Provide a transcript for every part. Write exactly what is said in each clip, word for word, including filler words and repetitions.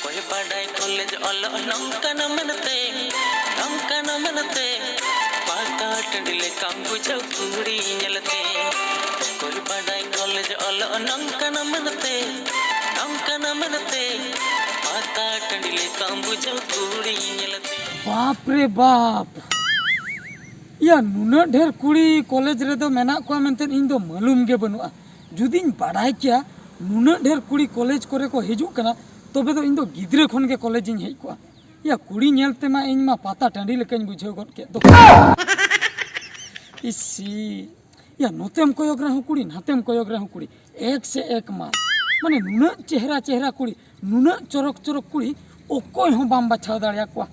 ᱚᱠᱚᱭ ᱵᱟᱰᱟᱭ ᱠᱚᱞᱮᱡᱽ ᱚᱞᱚᱜ ᱱᱚᱝᱠᱟᱱᱟ ᱢᱮᱱᱛᱮ, ᱱᱚᱝᱠᱟᱱᱟ ᱢᱮᱱᱛᱮ, ᱯᱟᱛᱟ ᱴᱟᱺᱰᱤ ᱞᱮᱠᱟᱢ ᱵᱩᱡᱷᱟᱹᱣ ᱠᱩᱲᱤ ᱧᱮᱞᱛᱮ᱾ ᱚᱠᱚᱭ ᱵᱟᱰᱟᱭ ᱠᱚᱞᱮᱡᱽ ᱚᱞᱚᱜ ᱱᱚᱝᱠᱟᱱᱟ ᱢᱮᱱᱛᱮ, ᱱᱚᱝᱠᱟᱱᱟ ᱢᱮᱱᱛᱮ, ᱯᱟᱛᱟ ᱴᱟᱺᱰᱤ ᱞᱮᱠᱟᱢ ᱵᱩᱡᱷᱟᱹᱣ ᱠᱩᱲᱤ ᱧᱮᱞᱛᱮ᱾ ᱵᱟᱯ ᱨᱮ ᱵᱟᱯ! ᱭᱟ, ᱱᱩᱱᱟᱹᱜ ᱰᱷᱮᱨ ᱠᱩᱲᱤ ᱠᱚᱞᱮᱡᱽ ᱨᱮᱫᱚ ᱢᱮᱱᱟᱜ ᱠᱚᱣᱟ ᱢᱮᱱᱛᱮ ᱤᱧ ᱫᱚ ᱢᱟᱹᱞᱩᱢ ᱜᱮ ᱵᱟᱹᱱᱩᱜᱼᱟ᱾ ᱡᱩᱫᱤᱧ ᱵᱟᱲᱟᱭ ᱠᱮᱭᱟ ᱱᱩᱱᱟᱹᱜ ᱰᱷᱮᱨ ᱠᱩᱲᱤ ᱠᱚᱞᱮᱡᱽ ᱠᱚᱨᱮ ᱠᱚ ᱦᱤᱡᱩᱜ ᱠᱟᱱᱟ, ᱛᱚᱵᱮ ᱫᱚ ᱤᱧ ᱫᱚ ᱜᱤᱫᱽᱨᱟᱹ ᱠᱷᱚᱱ ᱜᱮ ᱠᱚᱞᱮᱡᱽ ᱤᱧ ᱦᱮᱡ ᱠᱚᱜᱼᱟ᱾ ᱭᱟ, ᱠᱩᱲᱤ ᱧᱮᱞ ᱛᱮᱢᱟ ᱤᱧ ᱢᱟ ᱯᱟᱛᱟ ᱴᱟᱺᱰᱤ ᱞᱮᱠᱟᱧ ᱵᱩᱡᱷᱟᱹᱣ ᱜᱚᱫ ᱠᱮᱫ ᱫᱚ᱾ ᱤᱥᱤ, ᱭᱟ, ᱱᱚᱛᱮᱢ ᱠᱚᱭᱚᱜ ᱨᱮᱦᱚᱸ ᱠᱩᱲᱤ, ᱱᱟᱛᱮᱢ ᱠᱚᱭᱚᱜ ᱨᱮᱦᱚᱸ ᱠᱩᱲᱤ, ᱮᱠ ᱥᱮ ᱮᱠ ᱢᱟᱞ᱾ ᱢᱟᱱᱮ ᱱᱩᱱᱟᱹᱜ ᱪᱮᱦᱨᱟ ᱪᱮᱦᱨᱟ ᱠᱩᱲᱤ, ᱱᱩᱱᱟᱹᱜ ᱪᱚᱨᱚᱠ ᱪᱚᱨᱚᱠ ᱠᱩᱲᱤ ᱚᱠᱚᱭ ᱦᱚᱸ ᱵᱟᱢ ᱵᱟᱪᱷᱟᱣ ᱫᱟᱲᱮᱭᱟᱠᱚᱣᱟ᱾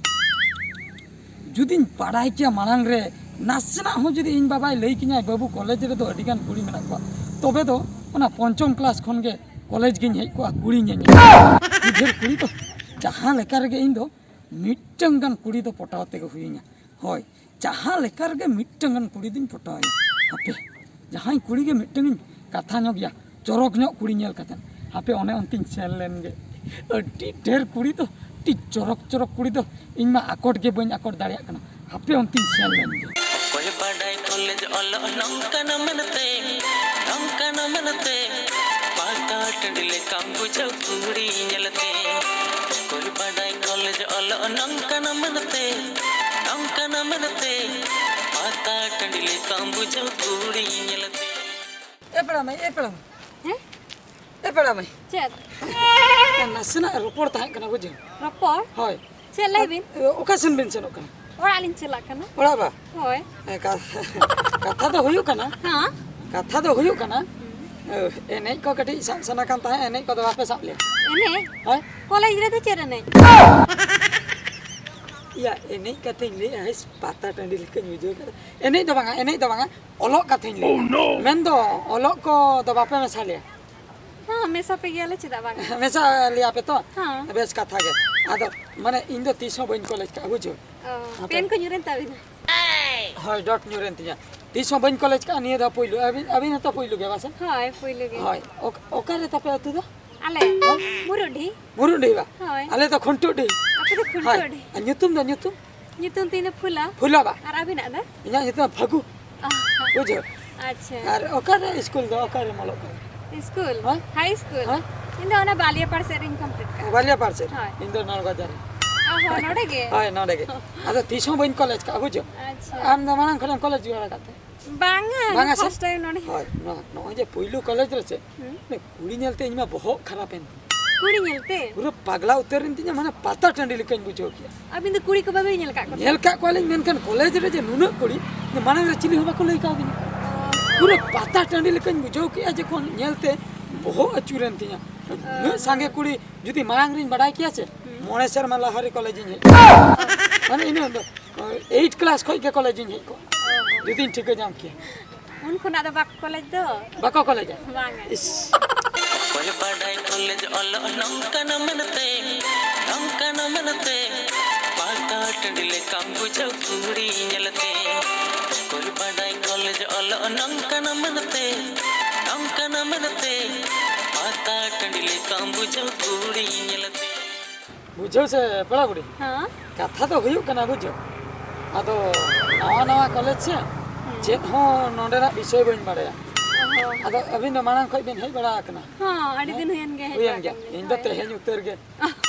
ᱡᱩᱫᱤᱧ ᱵᱟᱲᱟᱭ ᱠᱮᱭᱟ ᱢᱟᱲᱟᱝ ᱨᱮ, ᱱᱟᱥᱮᱱᱟᱜ ᱦᱚᱸ ᱡᱩᱫᱤ ᱤᱧ ᱵᱟᱵᱟᱭ ᱞᱟᱹᱭ ᱠᱤᱧᱟᱭ, "ᱵᱟᱹᱵᱩ, ᱠᱚᱞᱮᱡᱽ ᱨᱮᱫᱚ ᱟᱹᱰᱤ ᱜᱟᱱ ᱠᱩᱲᱤ ᱢᱮᱱᱟᱜ ᱠᱚᱣᱟ", ᱛᱚᱵᱮ ᱫᱚ ᱚᱱᱟ ᱯᱚᱧᱪᱚᱢ ᱠᱞᱟᱥ ᱠᱷᱚᱱ ᱜᱮ ᱠᱚᱞᱮᱡᱽ ᱜᱤᱧ ᱦᱮᱡ ᱠᱚᱜᱼᱟ ᱠᱩᱲᱤ ᱧᱮᱧᱮᱞ᱾ ᱰᱷᱮᱨ ᱠᱩᱲᱤ ᱫᱚ ᱡᱟᱦᱟᱸ ᱞᱮᱠᱟ ᱨᱮᱜᱮ ᱤᱧ ᱫᱚ ᱢᱤᱫᱴᱟᱝ ᱜᱟᱱ ᱠᱩᱲᱤ ᱫᱚ ᱯᱚᱴᱟᱣ ᱛᱮᱜᱮ ᱦᱩᱭᱤᱧᱟ᱾ ᱦᱳᱭ, ᱡᱟᱦᱟᱸ ᱞᱮᱠᱟ ᱨᱮᱜᱮ ᱢᱤᱫᱴᱟᱝ ᱜᱟᱱ ᱠᱩᱲᱤ ᱫᱚᱧ ᱯᱚᱴᱟᱣᱟᱭᱟ᱾ ᱦᱟᱯᱮ, ᱡᱟᱦᱟᱸᱭ ᱠᱩᱲᱤ ᱜᱮ ᱢᱤᱫᱴᱟᱝ ᱤᱧ ᱠᱟᱛᱷᱟ ᱧᱚᱜ ᱜᱮᱭᱟ, ᱪᱚᱨᱚᱠ ᱧᱚᱜ ᱠᱩᱲᱤ ᱧᱮᱞ ᱠᱟᱛᱮ᱾ ᱦᱟᱯᱮ, ᱚᱱᱮ ᱚᱱᱛᱮᱧ ᱥᱮᱱ ᱞᱮᱱ ᱜᱮ᱾ ᱟᱹᱰᱤ ᱰᱷᱮᱨ ᱠᱩᱲᱤ ᱫᱚ, ᱟᱹᱰᱤ ᱪᱚᱨᱚᱠ ᱪᱚᱨᱚᱠ ᱠᱩᱲᱤ ᱫᱚ ᱤᱧ ᱢᱟ ᱟᱠᱚᱴ ᱜᱮ ᱵᱟᱹᱧ ᱟᱠᱚᱴ ᱫᱟᱲᱮᱭᱟᱜ ᱠᱟᱱᱟ᱾ ᱦᱟᱯᱮ, ᱚᱱᱛᱮᱧ ᱥᱮᱱ ᱞᱮᱱ ᱜᱮ᱾ ᱚᱠᱚᱭ ᱵᱟᱰᱟᱭ ᱠᱚᱞᱮᱡᱽ ᱚᱞᱚᱜ ᱱᱚᱝᱠᱟᱱᱟ ᱢᱮᱱᱛᱮ, ᱱᱚᱝᱠᱟᱱᱟ ᱢᱮᱱᱛᱮ, ᱯᱟᱛᱟ ᱴᱟᱺᱰᱤ ᱞᱮᱠᱟᱢ ᱵᱩᱡᱷᱟᱹᱣ ᱠᱩᱲᱤ ᱧᱮᱞᱛᱮ᱾ ᱚᱠᱚᱭ ᱵᱟᱰᱟᱭ ᱠᱚᱞᱮᱡᱽ ᱚᱞᱚᱜ ᱱᱚᱝᱠᱟᱱᱟ ᱢᱮᱱᱛᱮ, ᱱᱚᱝᱠᱟᱱᱟ ᱢᱮᱱᱛᱮ, ᱯᱟᱛᱟ ᱴᱟᱺᱰᱤ ᱞᱮᱠᱟᱢ ᱵᱩᱡᱷᱟᱹᱣ ᱠᱩᱲᱤ ᱧᱮᱞᱛᱮ᱾ ᱮ ᱯᱮᱲᱟ ᱢᱟᱹᱭ, ᱮ ᱯᱮᱲᱟ ᱢᱟᱹᱭ᱾ ᱦᱮᱸ? ᱮ ᱯᱮᱲᱟ ᱢᱟᱹᱭ᱾ ᱪᱮᱫ? ᱱᱟᱥᱮᱱᱟᱜ ᱨᱚᱯᱚᱲ ᱛᱟᱦᱮᱸ ᱠᱟᱱᱟ, ᱵᱩᱡᱷᱟᱹᱣ᱾ ᱨᱚᱯᱚᱲ? ᱦᱳᱭ᱾ ᱪᱮᱫ, ᱞᱟᱹᱭ ᱵᱤᱱ? ᱚᱠᱟ ᱥᱮᱱ ᱵᱤᱱ ᱥᱮᱱᱚᱜ ᱠᱟᱱᱟ? ᱚᱲᱟᱜ ᱞᱤᱧ ᱪᱟᱞᱟᱜ ᱠᱟᱱᱟ᱾ ᱚᱲᱟᱜ ᱵᱟ? ᱦᱳᱭ᱾ ᱦᱮᱸ, ᱠᱟ-, ᱠᱟᱛᱷᱟ ᱫᱚ ᱦᱩᱭᱩᱜ ᱠᱟᱱᱟ, ᱦᱮᱸ? ᱠᱟᱛᱷᱟ ᱫᱚ ᱦᱩᱭᱩᱜ ᱠᱟᱱᱟ, ᱦᱩᱸ᱾ ᱮᱱᱮᱡ ᱠᱚ ᱠᱟᱹᱴᱤᱡ ᱥᱟᱵ ᱥᱟᱱᱟ ᱠᱟᱱ ᱛᱟᱦᱮᱸᱫ, ᱮᱱᱮᱡ ᱠᱚᱫᱚ ᱵᱟᱯᱮ ᱥᱟᱵ ᱞᱮᱭᱟ? ᱮᱱᱮᱡ? ᱦᱳᱭ᱾ ᱠᱚᱞᱮᱡᱽ ᱨᱮᱫᱚ ᱪᱮᱫ ᱮᱱᱮᱡ? ᱤᱭᱟ, ᱮᱱᱮᱡ ᱠᱟᱛᱷᱟᱧ ᱞᱟᱹᱭᱮᱫᱼᱟ, ᱦᱮᱸ, ᱯᱟᱛᱟ ᱴᱟᱺᱰᱤ ᱞᱮᱠᱟᱧ ᱵᱩᱡᱷᱟᱹᱣ ᱠᱮᱫᱟ᱾ ᱮᱱᱮᱡ ᱫᱚ ᱵᱟᱝᱟ, ᱮᱱᱮᱡ ᱫᱚ ᱵᱟᱝᱟ, ᱚᱞᱚᱜ ᱠᱟᱛᱷᱟᱧ ᱞᱟᱹᱭᱮᱫᱼᱟ᱾ ᱢᱮᱱᱫᱚ ᱚᱞᱚᱜ ᱠᱚᱫᱚ ᱵᱟᱯᱮ ᱢᱮᱥᱟ ᱞᱮᱭᱟ? ᱦᱮᱸ, ᱢᱮᱥᱟ ᱯᱮ ᱜᱮᱭᱟᱞᱮ, ᱪᱮᱫᱟᱜ ᱵᱟᱝ? ᱢᱮᱥᱟ ᱞᱮᱭᱟ ᱯᱮ ᱛᱚ? ᱦᱮᱸ᱾ ᱵᱮᱥ ᱠᱟᱛᱷᱟ ᱜᱮ᱾ ᱟᱫᱚ ᱢᱟᱱᱮ ᱤᱧ ᱫᱚ ᱛᱤᱥ ᱦᱚᱸ ᱵᱟᱹᱧ ᱠᱚᱞᱮᱡᱽ ᱠᱟᱜᱼᱟ, ᱵᱩᱡᱷᱟᱹᱣ? ᱚ, ᱟᱯᱮ? ᱯᱮᱱ ᱠᱚ ᱧᱩᱨᱮᱱ ᱛᱟᱵᱤᱱᱟ? ᱦᱳᱭ, ᱰᱚᱴ ᱧᱩᱨᱮᱱ ᱛᱤᱧᱟ᱾ ᱛᱤᱥ ᱦᱚᱸ ᱵᱟᱹᱧ ᱠᱚᱞᱮᱡᱽ ᱠᱟᱜᱼᱟ, ᱱᱤᱭᱟᱹ ᱫᱷᱟᱣ ᱯᱳᱭᱞᱳ᱾ ᱟᱹᱵᱤᱱ, ᱟᱹᱵᱤᱱ ᱦᱚᱸᱛᱚ ᱯᱳᱭᱞᱳ ᱜᱮ ᱵᱟᱥᱮ? ᱦᱳᱭ, ᱯᱳᱭᱞᱳ ᱜᱮ᱾ ᱦᱳᱭ᱾ ᱚᱠ- ᱚᱠᱟᱨᱮ ᱛᱟᱯᱮ ᱟᱹᱛᱩ ᱫᱚ? ᱟᱞᱮ? ᱢᱩᱨᱩᱰᱤ᱾ ᱢᱩᱨᱩᱰᱤ ᱵᱟ? ᱦᱳᱭ᱾ ᱟᱞᱮ ᱫᱚ ᱠᱷᱩᱱᱴᱩᱰᱤ᱾ ᱟᱯᱮ ᱫᱚ ᱦᱳᱭ᱾ ᱠᱷᱩᱱᱴᱩᱰᱤ? ᱟᱨ ᱧᱩᱛᱩᱢ ᱫᱚ, ᱧᱩᱛᱩᱢ? ᱧᱩᱛᱩᱢ ᱛᱤᱧ ᱫᱚ ᱯᱷᱩᱞᱟ᱾ ᱯᱷᱩᱞᱟ ᱵᱟ? ᱟᱨ ᱟᱹᱵᱤᱱᱟᱜ ᱫᱚ? ᱤᱧᱟᱹᱜ ᱧᱩᱛᱩᱢ ᱫᱚ ᱯᱷᱟᱹᱜᱩ᱾ ᱵᱩᱡᱷᱟᱹᱣ? ᱟᱪᱪᱷᱟ᱾ ᱟᱨ ᱚᱠᱟᱨᱮ ᱥᱠᱩᱞ ᱫᱚ, ᱚᱠᱟᱨᱮᱢ ᱚᱞᱚᱜ ᱠᱟᱱᱟ? ᱥᱠᱩᱞ? ᱦᱳᱭ᱾ ᱦᱟᱭ ᱥᱠᱩᱞ? ᱦᱳᱭ᱾ ᱤᱧ ᱫᱚ ᱚᱱᱟ ᱵᱟᱞᱤᱭᱟᱯᱟᱲ ᱥᱮᱫ ᱨᱤᱧ ᱠᱚᱢᱯᱞᱤᱴ ᱠᱟᱜᱼᱟ᱾ ᱵᱟᱞᱤᱭᱟᱯᱟᱲ ᱥᱮᱫ? ᱦᱳᱭ᱾ ᱤᱧ ᱫᱚ ᱱᱟᱲᱜᱟᱡᱟᱨ ᱨᱮ᱾ ᱚ ᱦᱚᱸ, ᱱᱚᱰᱮ ᱜᱮ? ᱦᱳᱭ, ᱱᱚᱰᱮ ᱜᱮ᱾ ᱟᱫᱚ ᱛᱤᱥ ᱦᱚᱸ ᱵᱟᱹᱧ ᱠᱚᱞᱮᱡᱽ ᱠᱟᱜᱼᱟ, ᱵᱩᱡᱷᱟᱹᱣ? ᱟᱪᱪᱷᱟ᱾ ᱟᱢ ᱫᱚ ᱢᱟᱲᱟᱝ ᱠᱷᱚᱱᱮᱢ ᱠᱚᱞᱮᱡᱽ ᱵᱟᱲᱟ ᱠᱟᱜ ᱛᱮ? ᱵᱟᱝᱟ, ᱵᱟᱝᱟ ᱥᱮ? ᱯᱷᱟᱥᱴ ᱴᱟᱭᱤᱢ ᱱᱚᱰᱮ᱾ ᱦᱳᱭ, ᱱᱚᱣᱟ, ᱱᱚᱜᱼᱚᱭ ᱡᱮ ᱯᱳᱭᱞᱳ ᱠᱚᱞᱮᱡᱽ ᱨᱮ ᱥᱮ, ᱦᱩᱸ᱾ ᱢᱟᱱᱮ ᱠᱩᱲᱤ ᱧᱮᱞᱛᱮ ᱤᱧ ᱢᱟ ᱵᱚᱦᱚᱜ ᱠᱷᱟᱨᱟᱯ ᱮᱱ ᱛᱤᱧᱟ᱾ ᱠᱩᱲᱤ ᱧᱮᱞᱛᱮ? ᱯᱩᱨᱟᱹ ᱯᱟᱜᱽᱞᱟ ᱩᱛᱟᱹᱨ ᱮᱱ ᱛᱤᱧᱟ, ᱢᱟᱱᱮ ᱯᱟᱛᱟ ᱴᱟᱺᱰᱤ ᱞᱮᱠᱟᱧ ᱵᱩᱡᱷᱟᱹᱣ ᱠᱮᱜᱼᱟ᱾ ᱟᱹᱵᱤᱱ ᱫᱚ ᱠᱩᱲᱤ ᱠᱚ ᱵᱟᱵᱤᱱ ᱧᱮᱞ ᱟᱠᱟᱫ ᱠᱚᱣᱟ? ᱧᱮᱞ ᱠᱟᱜ ᱠᱚᱣᱟᱞᱤᱧ, ᱢᱮᱱᱠᱷᱟᱱ ᱠᱚᱞᱮᱡᱽ ᱨᱮ ᱡᱮ ᱱᱩᱱᱟᱹᱜ ᱠᱩᱲᱤ, ᱢᱟᱲᱟᱝ ᱨᱮ ᱪᱤᱞᱤ ᱦᱚᱸ ᱵᱟᱠᱚ ᱞᱟᱹᱭ ᱠᱟᱣᱫᱤᱧᱟ᱾ ᱯᱩᱨᱟᱹ ᱯᱟᱛᱟ ᱴᱟᱺᱰᱤ ᱞᱮᱠᱟᱧ ᱵᱩᱡᱷᱟᱹᱣ ᱠᱮᱜᱼᱟ, ᱡᱚᱠᱷᱚᱱ ᱧᱮᱞᱛᱮ ᱵᱚᱦᱚᱜ ᱟᱹᱪᱩᱨᱮᱱ ᱛᱤᱧᱟ᱾ ᱩᱱᱟᱹᱜ ᱥᱟᱸᱜᱮ ᱠᱩᱲᱤ ᱡᱩᱫᱤ ᱢᱟᱲᱟᱝ ᱨᱤᱧ ᱵᱟᱰᱟᱭ ᱠᱮᱭᱟ ᱥᱮ, ᱢᱚᱬᱮ ᱥᱮᱨᱢᱟ ᱞᱟᱦᱟ ᱨᱮ ᱠᱚᱞᱮᱡᱽ ᱤᱧ ᱦᱮᱡ ᱠᱚᱜᱼᱟ᱾ ᱢᱟᱱᱮ ᱤᱱᱟᱹ ᱫᱚ, ᱮᱭᱤᱴ ᱠᱞᱟᱥ ᱠᱷᱚᱱ ᱜᱮ ᱠᱚᱞᱮᱡᱽ ᱤᱧ ᱦᱮᱡ ᱠᱚᱜᱼᱟ, ᱡᱩᱫᱤᱧ ᱴᱷᱤᱠᱟᱹ ᱧᱟᱢ ᱠᱮᱭᱟ᱾ ᱩᱱ ᱠᱷᱚᱱᱟᱜ ᱫᱚ ᱵᱟᱠᱚ ᱠᱚᱞᱮᱡᱽ ᱫᱚ? ᱵᱟᱠᱚ ᱠᱚᱞᱮᱡᱟ? ᱵᱟᱝᱟ᱾ ᱤᱥ᱾ ᱚᱠᱚᱭ ᱵᱟᱰᱟᱭ ᱠᱚᱞᱮᱡᱽ ᱚᱞᱚᱜ ᱱᱚᱝᱠᱟᱱᱟ ᱢᱮᱱᱛᱮ, ᱱᱚᱝᱠᱟᱱᱟ ᱢᱮᱱᱛᱮ᱾ ᱯᱟᱛᱟ ᱴᱟᱺᱰᱤ ᱞᱮᱠᱟᱢ ᱵᱩᱡᱷᱟᱹᱣ ᱠᱩᱲᱤ ᱧᱮᱞᱛᱮ᱾ ᱚᱠᱚᱭ ᱵᱟᱰᱟᱭ ᱠᱚᱞᱮᱡᱽ ᱚᱞᱚᱜ ᱱᱚᱝᱠᱟᱱᱟ ᱢᱮᱱᱛᱮ, ᱱᱚᱝᱠᱟᱱᱟ ᱢᱮᱱᱛᱮ᱾ ᱯᱟᱛᱟ ᱴᱟᱺᱰᱤ ᱞᱮᱠᱟᱢ ᱵᱩᱡᱷᱟᱹᱣ ᱠᱩᱲᱤ ᱧᱮᱞᱛᱮ᱾ ᱵᱩᱡᱷᱟᱹᱣ ᱥᱮ ᱯᱮᱲᱟ ᱵᱩᱰᱷᱤ? ᱦᱮᱸ᱾ ᱠᱟᱛᱷᱟ ᱫᱚ ᱦᱩᱭᱩᱜ ᱠᱟᱱᱟ, ᱵᱩᱡᱷᱟᱹᱣ, ᱟᱫᱚ ᱱᱟᱣᱟ ᱱᱟᱣᱟ ᱠᱚᱞᱮᱡᱽ ᱥᱮ, ᱪᱮᱫ ᱦᱚᱸ ᱱᱚᱰᱮᱱᱟᱜ ᱵᱤᱥᱚᱭ ᱵᱟᱹᱧ ᱵᱟᱲᱟᱭᱟ᱾ ᱚ ᱦᱚᱸ᱾ ᱟᱫᱚ ᱟᱹᱵᱤᱱ ᱫᱚ ᱢᱟᱲᱟᱝ ᱠᱷᱚᱡ ᱵᱤᱱ ᱦᱮᱡ ᱵᱟᱲᱟ ᱟᱠᱟᱱᱟ? ᱦᱚᱸ, ᱟᱹᱰᱤ ᱫᱤᱱ ᱦᱩᱭᱮᱱ ᱜᱮ ᱦᱮᱡ ᱦᱩᱭᱮᱱ ᱵᱟᱲᱟ ᱜᱮᱭᱟ᱾ ᱠᱟᱱ ᱜᱮ᱾ ᱤᱧ ᱫᱚ ᱦᱳᱭ᱾ ᱛᱮᱦᱮᱧ ᱩᱛᱟᱹᱨ ᱜᱮ᱾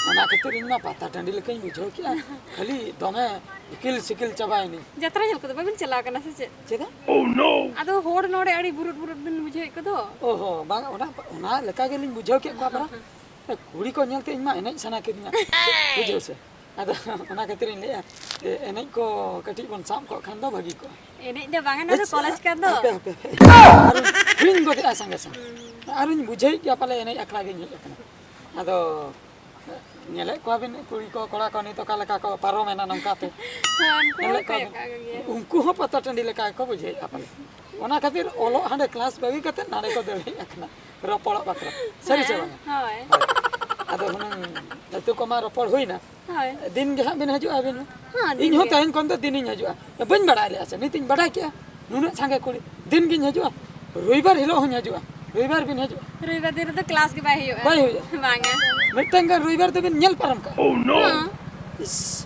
ᱚᱱᱟ ᱠᱷᱟᱹᱛᱤᱨ ᱤᱧ ᱢᱟ ᱯᱟᱛᱟ ᱴᱟᱺᱰᱤ ᱞᱮᱠᱟᱧ ᱵᱩᱡᱷᱟᱹᱣ ᱠᱮᱜᱼᱟ, ᱠᱷᱟᱹᱞᱤ ᱫᱚᱢᱮ ᱤᱠᱤᱞ ᱥᱤᱠᱤᱞ ᱪᱟᱵᱟᱭᱮᱱᱟᱹᱧ᱾ ᱡᱟᱛᱨᱟ ᱧᱮᱞ ᱠᱚᱫᱚ ᱵᱟᱵᱤᱱ ᱪᱟᱞᱟᱣ ᱠᱟᱱᱟ ᱥᱮ ᱪᱮᱫ? ᱪᱮᱫᱟᱜ? ᱟᱫᱚ ᱦᱚᱲ ᱱᱚᱰᱮ ᱟᱹᱰᱤ ᱵᱩᱨᱩᱫ ᱵᱩᱨᱩᱫ ᱵᱤᱱ ᱵᱩᱡᱷᱟᱹᱣᱮᱫ ᱠᱚᱫᱚ᱾ ᱚ ᱦᱚᱸ, ᱵᱟᱝ, ᱚᱱᱟ, ᱚᱱᱟ ᱞᱮᱠᱟ ᱜᱮᱞᱤᱧ ᱵᱩᱡᱷᱟᱹᱣ ᱠᱮᱫ ᱠᱚᱣᱟ ᱯᱟᱨᱟ᱾ ᱠᱩᱲᱤ ᱠᱚ ᱧᱮᱞᱛᱮ ᱤᱧ ᱢᱟ ᱮᱱᱮᱡ ᱥᱟᱱᱟ ᱠᱤᱫᱤᱧᱟ, ᱵᱩᱡᱷᱟᱹᱣ ᱥᱮ? ᱟᱫᱚ ᱚᱱᱟ ᱠᱷᱟᱹᱛᱤᱨᱤᱧ ᱞᱟᱹᱭᱮᱫᱼᱟ ᱡᱮ ᱮᱱᱮᱡ ᱠᱚ ᱠᱟᱹᱴᱤᱡ ᱵᱚᱱ ᱥᱟᱵ ᱠᱚᱜ ᱠᱷᱟᱱ ᱫᱚ ᱵᱷᱟᱹᱜᱤ ᱠᱚᱜᱼᱟ᱾ ᱮᱱᱮᱡ ᱫᱚ ᱵᱟᱝᱟ, ᱱᱚᱣᱟ ᱫᱚ ᱟᱪᱪᱷᱟ᱾ ᱠᱚᱞᱮᱡᱽ ᱠᱟᱱ ᱫᱚ᱾ ᱦᱟᱯᱮ, ᱦᱟᱯᱮ, ᱦᱟᱯᱮ᱾ ᱟᱨᱚᱧ ᱦᱤᱲᱤᱧ ᱜᱚᱫᱮᱜᱼᱟ ᱥᱚᱸᱜᱮ ᱥᱚᱸᱜᱮ᱾ ᱦᱩᱸ᱾ ᱟᱨᱚᱧ ᱵᱩᱡᱷᱟᱹᱣᱮᱫ ᱜᱮᱭᱟ ᱯᱟᱞᱮ ᱮᱱᱮᱡ ᱟᱠᱷᱲᱟ ᱜᱤᱧ ᱦᱮᱡ ᱟᱠᱟᱱᱟ᱾ ᱟᱫᱚ ᱧᱮᱞᱮᱫ ᱠᱚᱣᱟᱵᱤᱱ ᱠᱩᱲᱤ ᱠᱚ, ᱠᱚᱲᱟ ᱠᱚ ᱱᱤᱛ ᱚᱠᱟ ᱞᱮᱠᱟ ᱠᱚ ᱯᱟᱨᱚᱢᱮᱱᱟ ᱱᱚᱝᱠᱟ ᱛᱮ᱾ ᱦᱮᱸ, ᱩᱱᱠᱩ ᱧᱮᱞᱮᱫ ᱦᱚᱸᱠᱚ ᱠᱚᱣᱟᱵᱤᱱ᱾ ᱚᱱᱠᱟ ᱜᱮ᱾ ᱩᱱᱠᱩ ᱦᱚᱸ ᱯᱟᱛᱟ ᱴᱟᱺᱰᱤ ᱞᱮᱠᱟ ᱜᱮᱠᱚ ᱵᱩᱡᱷᱟᱹᱣᱮᱫᱼᱟ ᱯᱟᱞᱮ᱾ ᱚᱱᱟ ᱠᱷᱟᱹᱛᱤᱨ ᱚᱞᱚᱜ ᱦᱟᱸᱰᱮ ᱠᱞᱟᱥ ᱵᱟᱹᱜᱤ ᱠᱟᱛᱮ ᱱᱟᱰᱮ ᱠᱚ ᱫᱟᱹᱲ ᱦᱮᱡ ᱟᱠᱟᱱᱟ ᱨᱚᱯᱚᱲᱚᱜ ᱵᱟᱠᱷᱨᱟ᱾ ᱥᱟᱹᱨᱤ ᱥᱮ ᱦᱮᱸ, ᱵᱟᱝᱟ? ᱦᱳᱭ᱾ ᱦᱳᱭ᱾ ᱟᱫᱚ ᱦᱩᱱᱟᱹᱝ ᱟᱹᱛᱩ ᱠᱚᱢᱟ ᱨᱚᱯᱚᱲ ᱦᱩᱭᱱᱟ᱾ ᱦᱳᱭ᱾ ᱫᱤᱱ ᱜᱮ ᱦᱟᱸᱜ ᱵᱤᱱ ᱦᱤᱡᱩᱜᱼᱟ ᱟᱹᱵᱤᱱ ᱦᱚᱸ? ᱦᱮᱸ, ᱫᱤᱱ ᱤᱧ ᱦᱚᱸ ᱜᱮ᱾ ᱛᱮᱦᱮᱧ ᱠᱷᱚᱱ ᱫᱚ ᱫᱤᱱᱤᱧ ᱦᱤᱡᱩᱜᱼᱟ᱾ ᱵᱟᱹᱧ ᱵᱟᱲᱟᱭ ᱞᱮᱫᱼᱟ ᱥᱮ, ᱱᱤᱛᱤᱧ ᱵᱟᱰᱟᱭ ᱠᱮᱫᱼᱟ᱾ ᱱᱩᱱᱟᱹᱜ ᱥᱟᱸᱜᱮ ᱠᱩᱲᱤ, ᱫᱤᱱ ᱜᱤᱧ ᱦᱤᱡᱩᱜᱼᱟ᱾ ᱨᱚᱵᱤᱵᱟᱨ ᱦᱤᱞᱳᱜ ᱦᱚᱸᱧ ᱦᱤᱡᱩᱜᱼᱟ᱾ ᱨᱚᱵᱤᱵᱟᱨ ᱵᱤᱱ ᱦᱤᱡᱩᱜᱼᱟ? ᱨᱚᱵᱤᱵᱟᱨ ᱫᱤᱱ ᱨᱮᱫᱚ ᱠᱞᱟᱥ ᱜᱮ ᱵᱟᱭ ᱦᱩᱭᱩᱜᱼᱟ᱾ ᱵᱟᱭ ᱦᱩᱭᱩᱜᱼᱟ? ᱵᱟᱝᱟ᱾ ᱢᱤᱫᱴᱟᱝ ᱜᱟᱱ ᱨᱚᱵᱤᱵᱟᱨ ᱫᱚᱵᱤᱱ ᱧᱮᱞ ᱯᱟᱨᱚᱢ ᱠᱟᱜᱼᱟ? ᱦᱮᱸ᱾ ᱤᱥ,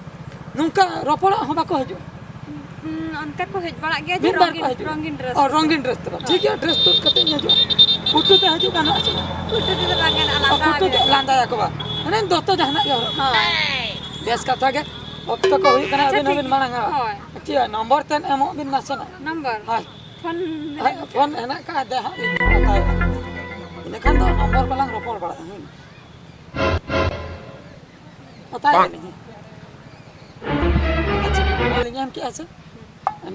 ᱱᱚᱝᱠᱟ ᱨᱚᱯᱚᱲᱟᱜ ᱦᱚᱸ ᱵᱟᱠᱚ ᱦᱤᱡᱩᱜᱼᱟ? ᱦᱩᱸ, ᱚᱱᱠᱟ ᱠᱚ ᱦᱮᱡ ᱵᱟᱲᱟᱜ ᱜᱮᱭᱟ ᱡᱮ ᱢᱤᱫ ᱵᱟᱨ ᱠᱚ ᱨᱚᱝᱜᱤᱱ, ᱦᱤᱡᱩᱜᱼᱟ᱾ ᱨᱚᱝᱜᱤᱱ ᱰᱨᱮᱥ ᱚ, ᱛᱮ᱾ ᱨᱚᱝᱜᱤᱱ ᱰᱨᱮᱥ ᱛᱮ ᱵᱟᱝ᱾ ᱦᱳᱭ᱾ ᱴᱷᱤᱠ ᱜᱮᱭᱟ, ᱰᱨᱮᱥ ᱛᱩᱫ ᱠᱟᱛᱮ ᱤᱧ ᱦᱤᱡᱩᱜᱼᱟ᱾ ᱯᱷᱳᱴᱳ ᱛᱮ ᱦᱤᱡᱩᱜ ᱜᱟᱱᱚᱜᱼᱟ ᱥᱮ ᱵᱟᱝ? ᱯᱷᱳᱴᱳ ᱛᱮ ᱵᱟᱝ ᱜᱟᱱᱚᱜᱼᱟ, ᱟᱞᱟᱫᱟ ᱚ, ᱯᱷᱳᱴᱳ ᱛᱮ ᱜᱮ᱾ ᱞᱟᱸᱫᱟᱭᱟᱠᱚ ᱵᱟᱝ? ᱦᱳᱭ᱾ ᱢᱟᱱᱮ ᱫᱚᱛᱚ ᱡᱟᱦᱟᱱᱟᱜ ᱜᱮ ᱦᱚᱨᱚᱜ᱾ ᱦᱳᱭ᱾ ᱵᱮᱥ ᱠᱟᱛᱷᱟ ᱜᱮ᱾ ᱚᱠᱛᱚ ᱠᱚ ᱦᱩᱭᱩᱜ ᱠᱟᱱᱟ, ᱟᱪᱪᱷᱟ, ᱟᱹᱵᱤᱱ ᱴᱷᱤᱠ ᱦᱚᱸᱵᱤᱱ ᱜᱮᱭᱟ᱾ ᱢᱟᱲᱟᱝᱟ᱾ ᱦᱳᱭ᱾ ᱪᱮᱫ ᱱᱚᱢᱵᱚᱨ ᱛᱮᱫ ᱮᱢᱚᱜ ᱵᱤᱱ ᱱᱟᱥᱮᱱᱟᱜ᱾ ᱱᱚᱢᱵᱚᱨ? ᱦᱳᱭ᱾ ᱯᱷᱳᱱ ᱦᱮᱸ, ᱢᱮᱱᱟᱜ ᱜᱮᱭᱟ᱾ ᱯᱷᱳᱱ ᱦᱮᱱᱟᱜ ᱠᱟᱜᱼᱟ, ᱫᱮ ᱦᱟᱸᱜ ᱞᱤᱧ ᱦᱟᱛᱟᱣᱮᱫᱼᱟ᱾ ᱤᱱᱟᱹᱠᱷᱟᱱ ᱫᱚ ᱱᱚᱢᱵᱚᱨ ᱠᱚᱞᱟᱝ ᱨᱚᱯᱚᱲ ᱵᱟᱲᱟᱜᱼᱟ, ᱦᱩᱭ᱾ ᱦᱟᱛᱟᱣᱮᱫᱼᱟ ᱞᱤᱧ᱾ ᱟᱪᱪᱷᱟ, ᱱᱚᱣᱟ ᱞᱤᱧ ᱮᱢ ᱠᱮᱜᱼᱟ ᱥᱮ?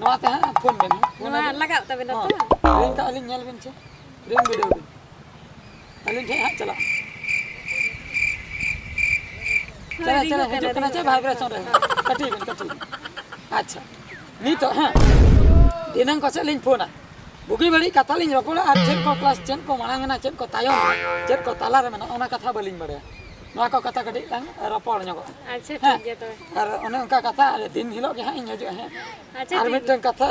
ᱱᱚᱣᱟ ᱛᱮ ᱦᱟᱸᱜ ᱯᱷᱳᱱ ᱵᱮᱱ, ᱦᱮᱸ? ᱯᱷᱳᱱ ᱱᱚᱣᱟ ᱟᱵᱮᱱ᱾ ᱞᱟᱜᱟᱣ ᱛᱟᱵᱮᱱᱟ ᱦᱚᱸ᱾ ᱛᱚ? ᱨᱤᱝ ᱠᱟᱜᱼᱟ ᱞᱤᱧ, ᱧᱮᱞ ᱵᱤᱱ ᱥᱮ᱾ ᱨᱤᱝ ᱵᱤᱰᱟᱹᱣ ᱵᱤᱱ᱾ ᱟᱹᱞᱤᱧ ᱴᱷᱮᱱ ᱦᱟᱸᱜ ᱪᱟᱞᱟᱜᱼᱟ᱾ ᱦᱳᱭ, ᱪᱟᱞᱟᱜ, ᱨᱤᱝᱚᱜ ᱪᱟᱞᱟᱜ, ᱠᱟᱱᱟ, ᱦᱤᱡᱩᱜ ᱠᱟᱱᱟ ᱨᱤᱝᱚᱜ ᱪᱮ ᱠᱟᱱᱟ᱾ ᱵᱷᱟᱭᱵᱨᱮᱥᱚᱱ ᱨᱮ? ᱦᱳᱭ᱾ ᱠᱟᱹᱴᱤ ᱵᱤᱱ, ᱠᱟᱹᱴᱤ ᱵᱤᱱ᱾ ᱟᱪᱪᱷᱟ, ᱱᱤᱛᱚᱜ, ᱦᱮᱸ, ᱫᱷᱤᱱᱟᱹᱝ ᱠᱚ ᱥᱮᱫ ᱞᱤᱧ ᱯᱷᱳᱱᱟ᱾ ᱵᱩᱜᱤ ᱵᱟᱹᱲᱤᱡ ᱠᱟᱛᱷᱟ ᱞᱤᱧ ᱨᱚᱯᱚᱲᱟ ᱟᱨ ᱪᱮᱫ ᱠᱚ ᱠᱞᱟᱥ, ᱪᱮᱫ ᱠᱚ ᱢᱟᱲᱟᱝ ᱮᱱᱟ, ᱪᱮᱫ ᱠᱚ ᱛᱟᱭᱚᱢ ᱮᱱᱟ, ᱪᱮᱫ ᱠᱚ ᱛᱟᱞᱟ ᱨᱮ ᱢᱮᱱᱟᱜᱼᱟ, ᱚᱱᱟ ᱠᱟᱛᱷᱟ ᱵᱟᱹᱞᱤᱧ ᱵᱟᱲᱟᱭᱟ᱾ ᱱᱚᱣᱟ ᱠᱚ ᱠᱟᱛᱷᱟ ᱠᱟᱹᱴᱤᱡ ᱞᱟᱝ ᱨᱚᱯᱚᱲ ᱧᱚᱜᱚᱜᱼᱟ᱾ ᱟᱪᱪᱷᱟ, ᱦᱮᱸ? ᱴᱷᱤᱠ ᱜᱮᱭᱟ ᱛᱚᱵᱮ᱾ ᱟᱨ ᱚᱱᱮ ᱚᱱᱠᱟ ᱠᱟᱛᱷᱟ, ᱟᱨ ᱫᱤᱱ ᱦᱤᱞᱳᱜ ᱜᱮ ᱦᱟᱸᱜ ᱤᱧ ᱦᱤᱡᱩᱜᱼᱟ, ᱦᱮᱸ᱾ ᱟᱪᱪᱷᱟ, ᱟᱨ ᱴᱷᱤᱠ ᱢᱤᱫᱴᱮᱱ ᱜᱮᱭᱟ᱾ ᱠᱟᱛᱷᱟ,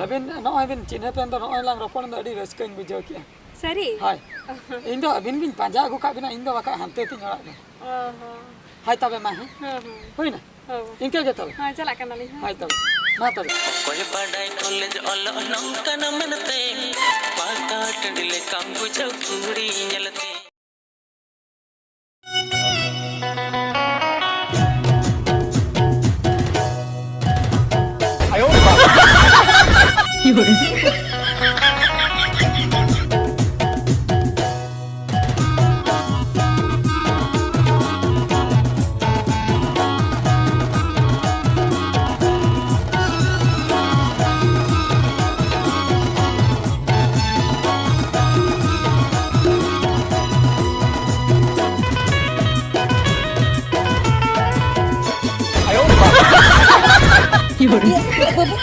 ᱟᱹᱵᱤᱱ ᱱᱚᱜᱼᱚᱭ ᱵᱤᱱ ᱪᱤᱱᱦᱟᱹᱯ ᱮᱱ ᱫᱚ, ᱱᱚᱜᱼᱚᱭ ᱞᱟᱝ ᱨᱚᱯᱚᱲ ᱮᱱ ᱫᱚ, ᱟᱹᱰᱤ ᱨᱟᱹᱥᱠᱟᱹᱧ ᱵᱩᱡᱷᱟᱹᱣ ᱠᱮᱜᱼᱟ᱾ ᱥᱟᱹᱨᱤ? ᱦᱳᱭ᱾ ᱤᱧ ᱫᱚ ᱟᱹᱵᱤᱱ ᱜᱤᱧ ᱯᱟᱸᱡᱟ ᱟᱹᱜᱩ ᱠᱟᱜ ᱵᱤᱱᱟ, ᱤᱧ ᱫᱚ ᱵᱟᱠᱷᱟᱡ ᱦᱟᱱᱛᱮ ᱛᱤᱧ ᱚᱲᱟᱜ ᱫᱚ᱾ ᱚ ᱦᱚᱸ᱾ ᱦᱳᱭ, ᱛᱚᱵᱮ ᱢᱟ, ᱦᱮᱸ? ᱦᱮᱸ, ᱦᱮᱸ᱾ ᱦᱩᱭᱱᱟ? ᱦᱳᱭ᱾ ᱤᱱᱠᱟᱹ ᱜᱮ ᱛᱚᱵᱮ? ᱦᱳᱭ, ᱪᱟᱞᱟᱜ ᱠᱟᱱᱟᱞᱤᱧ, ᱦᱳᱭ᱾ ᱦᱳᱭ, ᱛᱚᱵᱮ᱾ ᱢᱟ ᱛᱚᱵᱮ᱾ ᱚᱠᱚᱭ ᱵᱟᱰᱟᱭ ᱠᱚᱞᱮᱡᱽ ᱚᱞᱚᱜ ᱱᱚᱝᱠᱟᱱᱟ ᱢᱮᱱᱛᱮ, ᱯᱟᱛᱟ ᱴᱟᱺᱰᱤ ᱞᱮᱠᱟᱢ ᱵᱩᱡᱷᱟᱹᱣ ᱠᱩᱲᱤ ᱧᱮᱞᱛᱮ᱾ ᱤᱭᱟᱹ, ᱵᱟᱹᱵᱩ,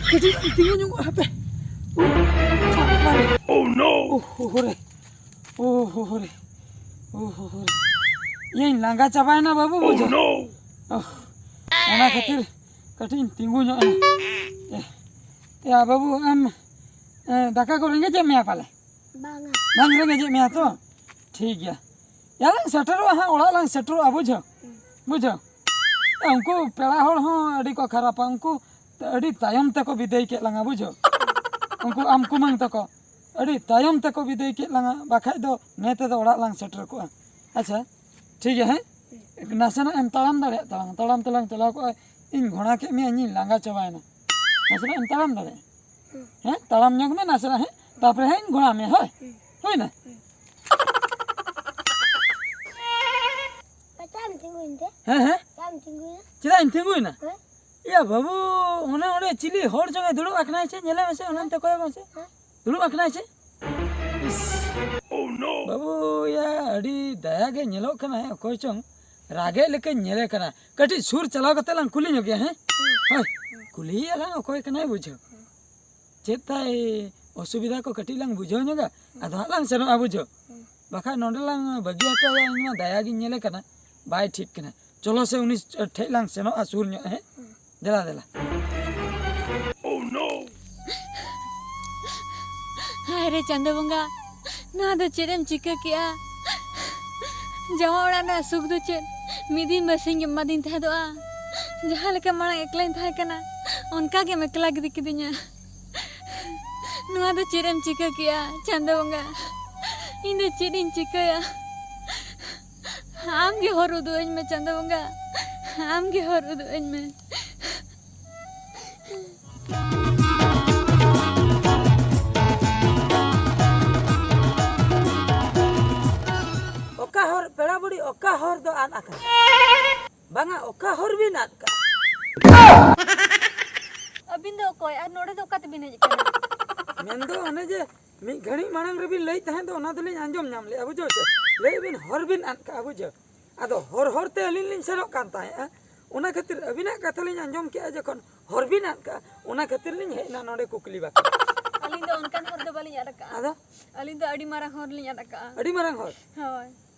ᱠᱟᱹᱴᱤᱡ ᱛᱤᱸᱜᱩ ᱧᱚᱜᱚᱜ ᱦᱟᱯᱮ᱾ ᱳ, ᱵᱟᱵᱟ ᱨᱮ᱾ Oh no! ᱳ, ᱦᱳ, ᱦᱳ ᱨᱮ᱾ ᱳ, ᱦᱳ, ᱦᱳ ᱨᱮ᱾ ᱳ, ᱦᱳ, ᱦᱳ ᱨᱮ᱾ ᱤᱭᱟᱹᱧ ᱞᱟᱸᱜᱟ ᱪᱟᱵᱟᱭᱮᱱᱟ ᱵᱟᱹᱵᱩ, ᱵᱩᱡᱷᱟᱹᱣ᱾ Oh no! ᱳᱦ, ᱚᱱᱟ ᱠᱷᱟᱹᱛᱤᱨ ᱠᱟᱹᱴᱤᱡ ᱤᱧ ᱛᱤᱸᱜᱩ ᱧᱚᱜ ᱮᱱᱟ᱾ ᱮ, ᱮ, ᱵᱟᱹᱵᱩ, ᱟᱢ, ᱮ, ᱫᱟᱠᱟ ᱠᱚ ᱨᱮᱸᱜᱮᱡᱮᱫ ᱢᱮᱭᱟ ᱯᱟᱞᱮ? ᱵᱟᱝᱟ᱾ ᱵᱟᱝ ᱨᱮᱸᱜᱮᱡᱮᱫ ᱢᱮᱭᱟ ᱛᱚ? ᱴᱷᱤᱠ ᱜᱮᱭᱟ᱾ ᱭᱟ ᱞᱟᱝ ᱥᱮᱴᱮᱨᱚᱜᱼᱟ ᱦᱟᱸᱜ, ᱚᱲᱟᱜ ᱞᱟᱝ ᱥᱮᱴᱮᱨᱚᱜᱼᱟ, ᱵᱩᱡᱷᱟᱹᱣ? ᱦᱩᱸ᱾ ᱵᱩᱡᱷᱟᱹᱣ? ᱩᱱᱠᱩ ᱯᱮᱲᱟ ᱦᱚᱲ ᱦᱚᱸ ᱟᱹᱰᱤ ᱠᱚ ᱠᱷᱟᱨᱟᱯᱟ, ᱩᱱᱠᱩ ᱟᱹᱰᱤ ᱛᱟᱭᱚᱢ ᱛᱮᱠᱚ ᱵᱤᱫᱟᱹᱭ ᱠᱮᱫ ᱞᱟᱝᱟ, ᱵᱩᱡᱷᱟᱹᱣ? ᱩᱱᱠᱩ ᱟᱢ ᱠᱩᱢᱟᱹᱝ ᱛᱟᱠᱚ ᱟᱹᱰᱤ ᱛᱟᱭᱚᱢ ᱛᱮᱠᱚ ᱵᱤᱫᱟᱹᱭ ᱠᱮᱫ ᱞᱟᱝᱟ, ᱵᱟᱠᱷᱟᱡ ᱫᱚ ᱱᱮ ᱛᱮᱫᱚ ᱚᱲᱟᱜ ᱞᱟᱝ ᱥᱮᱴᱮᱨ ᱠᱚᱜᱼᱟ᱾ ᱟᱪᱪᱷᱟ, ᱴᱷᱤᱠ ᱜᱮᱭᱟ, ᱦᱮᱸ? ᱱᱟᱥᱮᱱᱟᱜ ᱮᱢ ᱛᱟᱲᱟᱢ ᱫᱟᱲᱮᱭᱟᱜ ᱛᱟᱞᱟᱝᱟ, ᱛᱟᱲᱟᱢ ᱛᱮᱞᱟᱝ ᱪᱟᱞᱟᱣ ᱠᱚᱜᱼᱟ᱾ ᱤᱧ ᱜᱷᱚᱲᱟ ᱠᱮᱫ ᱢᱮᱭᱟ, ᱤᱧᱤᱧ ᱞᱟᱸᱜᱟ ᱪᱟᱵᱟᱭᱮᱱᱟ᱾ ᱱᱟᱥᱮᱱᱟᱜ ᱮᱢ ᱛᱟᱲᱟᱢ ᱫᱟᱲᱮᱭᱟᱜᱼᱟ? ᱦᱮᱸ, ᱛᱟᱲᱟᱢ ᱧᱚᱜ ᱢᱮ ᱱᱟᱥᱮᱱᱟᱜ, ᱦᱮᱸ? ᱛᱟᱨᱯᱚᱨᱮ ᱦᱟᱸᱜ ᱤᱧ ᱜᱷᱚᱲᱟ ᱢᱮᱭᱟ, ᱦᱳᱭ? ᱦᱩᱸ᱾ ᱦᱩᱭᱱᱟ? ᱦᱩᱸ᱾ ᱪᱮᱫᱟᱜ ᱮᱢ ᱛᱤᱸᱜᱩᱭᱮᱱ ᱛᱮ? ᱦᱮᱸ, ᱦᱮᱸ? ᱪᱮᱫᱟᱜ ᱮᱢ ᱛᱤᱸᱜᱩᱭᱮᱱᱟ? ᱪᱮᱫᱟᱜ ᱤᱧ ᱛᱤᱸᱜᱩᱭᱮᱱᱟ? ᱦᱮᱸ? ᱭᱟ ᱵᱟᱹᱵᱩ, ᱚᱱᱮ ᱚᱸᱰᱮ ᱪᱤᱞᱤ ᱦᱚᱲ ᱪᱚᱝ ᱮ ᱫᱩᱲᱩᱵ ᱟᱠᱟᱱᱟᱭ ᱥᱮ? ᱧᱮᱞᱮ ᱢᱮᱥᱮ, ᱚᱱᱟᱱᱛᱮ ᱠᱚᱭᱚᱜ ᱢᱮᱥᱮ᱾ ᱦᱮᱸ? ᱫᱩᱲᱩᱵ ᱟᱠᱟᱱᱟᱭ ᱥᱮ? ᱤᱥ᱾ ᱵᱟᱹᱵᱩ, ᱭᱟ, ᱟᱹᱰᱤ ᱫᱟᱭᱟ ᱜᱮ ᱧᱮᱞᱚᱜ ᱠᱟᱱᱟᱭ, ᱚᱠᱚᱭ ᱪᱚᱝ ᱨᱟᱜᱮᱫ ᱞᱮᱠᱟᱧ ᱧᱮᱞᱮ ᱠᱟᱱᱟ᱾ ᱠᱟᱹᱴᱤᱡ ᱥᱩᱨ ᱪᱟᱞᱟᱣ ᱠᱟᱛᱮ ᱞᱟᱝ ᱠᱩᱞᱤ ᱧᱚᱜᱮᱭᱟ, ᱦᱮᱸ? ᱦᱳᱭ, ᱠᱩᱞᱤᱭᱮᱭᱟ ᱞᱟᱝ ᱚᱠᱚᱭ ᱠᱟᱱᱟᱭ, ᱵᱩᱡᱷᱟᱹᱣ᱾ ᱪᱮᱫ ᱛᱟᱭ ᱚᱥᱩᱵᱤᱫᱷᱟ ᱠᱚ ᱠᱟᱹᱴᱤᱡ ᱞᱟᱝ ᱵᱩᱡᱷᱟᱹᱣ ᱧᱚᱜᱟ, ᱟᱫᱚ ᱦᱟᱸᱜ ᱞᱟᱝ ᱥᱮᱱᱚᱜᱼᱟ, ᱵᱩᱡᱷᱟᱹᱣ᱾ ᱵᱟᱠᱷᱟᱡ ᱱᱚᱸᱰᱮ ᱞᱟᱝ ᱵᱟᱹᱜᱤ ᱦᱚᱴᱚᱭᱟ, ᱤᱧ ᱢᱟ ᱫᱟᱭᱟ ᱜᱤᱧ ᱧᱮᱞᱮ ᱠᱟᱱᱟ, ᱵᱟᱭ ᱴᱷᱤᱠ ᱠᱟᱱᱟ᱾ ᱪᱚᱞᱚ ᱥᱮ ᱩᱱᱤ ᱴᱷᱮᱡ ᱞᱟᱝ ᱥᱮᱱᱚᱜᱼᱟ ᱥᱩᱨ ᱧᱚᱜ, ᱦᱮᱸ? ᱫᱮᱞᱟ, ᱫᱮᱞᱟ᱾ ᱦᱟᱭ ᱨᱮ ᱪᱟᱸᱫᱚ ᱵᱚᱸᱜᱟ, ᱱᱚᱣᱟ ᱫᱚ ᱪᱮᱫ ᱮᱢ ᱪᱤᱠᱟᱹ ᱠᱮᱜᱼᱟ? ᱡᱟᱶᱟᱭ ᱚᱲᱟᱜ ᱨᱮᱱᱟᱜ ᱥᱩᱠ ᱫᱚ ᱪᱮᱫ ᱢᱤᱫ ᱫᱤᱱ ᱵᱟᱨᱥᱤᱧ ᱜᱮᱢ ᱮᱢᱟᱫᱤᱧ ᱛᱟᱦᱮᱸᱫᱚᱜᱼᱟ? ᱡᱟᱦᱟᱸ ᱞᱮᱠᱟ ᱢᱟᱲᱟᱝ ᱮᱠᱞᱟᱧ ᱛᱟᱦᱮᱸ ᱠᱟᱱᱟ, ᱚᱱᱠᱟ ᱜᱮᱢ ᱮᱠᱞᱟ ᱜᱤᱰᱤ ᱠᱤᱫᱤᱧᱟ᱾ ᱱᱚᱣᱟ ᱫᱚ ᱪᱮᱫ ᱮᱢ ᱪᱤᱠᱟᱹ ᱠᱮᱜᱼᱟ ᱪᱟᱸᱫᱚ ᱵᱚᱸᱜᱟ? ᱤᱧ ᱫᱚ ᱪᱮᱫ ᱤᱧ ᱪᱤᱠᱟᱹᱭᱟ? ᱟᱢ ᱜᱮ ᱦᱚᱨ ᱩᱫᱩᱜ ᱟᱹᱧ ᱢᱮ ᱪᱟᱸᱫᱚ ᱵᱚᱸᱜᱟ, ᱟᱢ ᱜᱮ ᱦᱚᱨ ᱩᱫᱩᱜ ᱟᱹᱧ ᱢᱮ᱾ ᱚᱠᱟ ᱦᱚᱨ, ᱯᱮᱲᱟ ᱵᱩᱲᱦᱤ, ᱚᱠᱟ ᱦᱚᱨ ᱫᱚ ᱟᱫ ᱟᱠᱟᱱᱟ? ᱵᱟᱝᱟ, ᱚᱠᱟ ᱦᱚᱨ ᱵᱤᱱ ᱟᱫ ᱠᱟᱜᱼᱟ? ᱟᱹᱵᱤᱱ ᱫᱚ ᱚᱠᱚᱭ ᱟᱨ ᱱᱚᱰᱮ ᱫᱚ ᱚᱠᱟ ᱛᱮᱵᱤᱱ ᱦᱮᱡ ᱟᱠᱟᱱᱟ? ᱢᱮᱱᱫᱚ ᱚᱱᱮ ᱡᱮ ᱢᱤᱫ ᱜᱷᱟᱹᱲᱤᱡ ᱢᱟᱲᱟᱝ ᱨᱮᱵᱤᱱ ᱞᱟᱹᱭᱮᱫ ᱛᱟᱦᱮᱸᱫ ᱫᱚ, ᱚᱱᱟ ᱫᱚᱞᱤᱧ ᱟᱸᱡᱚᱢ ᱧᱟᱢ ᱞᱮᱜᱼᱟ, ᱵᱩᱡᱷᱟᱹᱣ ᱥᱮ? ᱞᱟᱹᱭ ᱵᱤᱱ, ᱦᱚᱨ ᱵᱤᱱ ᱟᱫ ᱠᱟᱜᱼᱟ, ᱵᱩᱡᱷᱟᱹᱣ? ᱟᱫᱚ ᱦᱚᱨ ᱦᱚᱨ ᱛᱮ ᱟᱹᱞᱤᱧ ᱞᱤᱧ ᱥᱮᱱᱚᱜ ᱠᱟᱱ ᱛᱟᱦᱮᱸᱫᱼᱟ, ᱚᱱᱟ ᱠᱷᱟᱹᱛᱤᱨ ᱟᱹᱵᱤᱱᱟᱜ ᱠᱟᱛᱷᱟ ᱞᱤᱧ ᱟᱸᱡᱚᱢ ᱠᱮᱜᱼᱟ, ᱡᱚᱠᱷᱚᱱ ᱦᱚᱨ ᱵᱤᱱ ᱟᱫ ᱠᱟᱜᱼᱟ, ᱚᱱᱟ ᱠᱷᱟᱹᱛᱤᱨ ᱞᱤᱧ ᱦᱮᱡ ᱮᱱᱟ ᱱᱚᱰᱮ ᱠᱩᱠᱞᱤ ᱵᱟᱠᱷᱨᱟ᱾ ᱟᱹᱞᱤᱧ ᱫᱚ ᱚᱱᱠᱟᱱ ᱦᱚᱨ ᱫᱚ ᱵᱟᱹᱞᱤᱧ ᱟᱫ ᱟᱠᱟᱜᱼᱟ᱾ ᱟᱫᱚ? ᱟᱹᱞᱤᱧ ᱫᱚ ᱟᱹᱰᱤ ᱢᱟᱨᱟᱝ ᱦᱚᱨ ᱞᱤᱧ ᱟᱫ ᱟᱠᱟᱜᱼᱟ᱾ ᱟᱹᱰᱤ ᱢᱟᱨᱟᱝ ᱦᱚᱨ? ᱦᱳᱭ᱾